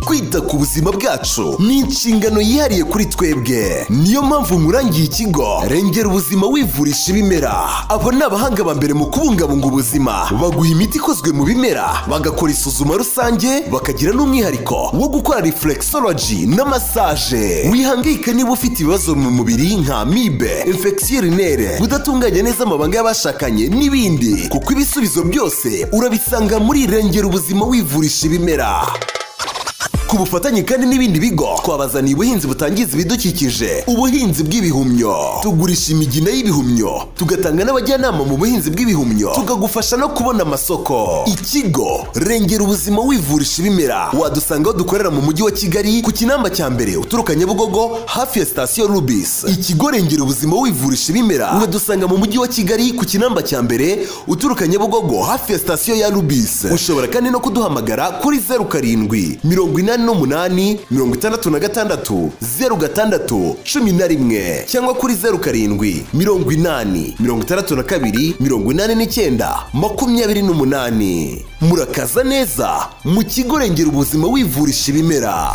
Kwita ku buzima bwacu ni inshingano yihariye kuri twebwe, niyo mpamvu nkurangiye ikigo Rengera Ubuzima wivurisha ibimera. Abo ni abahanga ba mbere mu kubungabunga ubuzima, baguha imiti ikozwe mu bimera, bagakora isuzuma rusange, bakagira n'umwihariko wo gukora reflexology na massage. Wihangayika niba ufite ibibazo mu mubiri nka amibe, infection urinaire, kudatunganya neza amabanga y'abashakanye n'ibindi, kuko ibisubizo byose urabisanga muri Rengera Ubuzima wivurisha ibimera. Ku bufatanye kandi n'ibindi bigo, twabazaniye ubuhinzi butangiza ibidukikije, ubuhinzi bw'ibihumyo. Tugurisha imigina y'ibihumyo, tugatanga n'abajyanama mu buhinzi bw'ibihumyo, tukagufasha no kubona amasoko. Ikigo Rengera Ubuzima wivurisha ibimera wadusanga aho dukorera mu mujyi wa Kigali, ku Kinamba cya mbere uturuka Nyabugogo, hafi ya sitasiyo Rubis. Ikigo Rengera Ubuzima wivurisha ibimera uradusanga mu mujyi wa Kigali, ku Kinamba cya mbere uturuka Nyabugogo, hafi ya sitasiyo ya Rubis. Ushobora kandi no kuduhamagara kuri 0788 66 06 11 cyangwa kuri 0780 62 89 28. Murakaza neza mu kigo Rengera Ubuzima wivurisha ibimera.